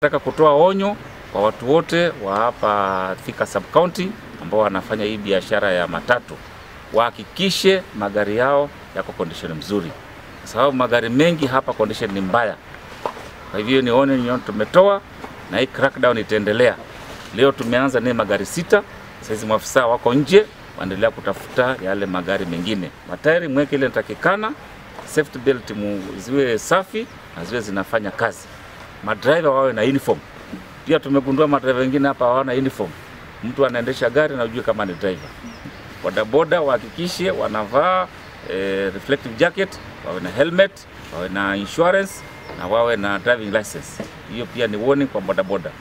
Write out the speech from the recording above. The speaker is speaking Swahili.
Nataka kutoa onyo kwa watu wote wa hapa Thika Sub County ambao wanafanya hii biashara ya matatu, wahakikishe magari yao yako condition mzuri, kwa sababu magari mengi hapa condition ni mbaya. Kwa hivyo ni onyo tumetoa, na hii crackdown itaendelea. Leo tumeanza ni magari 6, sasa maafisa wako nje waendelea kutafuta yale magari mengine. Matairi mweke ile inatakikana, safety belt ziwe safi na ziwe zinafanya kazi. Madriver wawe na uniform. Pia tumegundua madriver wengine hapa hawana uniform. Mtu anaendesha gari na ujue kama ni driver. Bodaboda wahakikishe wanavaa reflective jacket, wawe na helmet, wawe na insurance na wawe na driving license. Hiyo pia ni warning kwa bodaboda.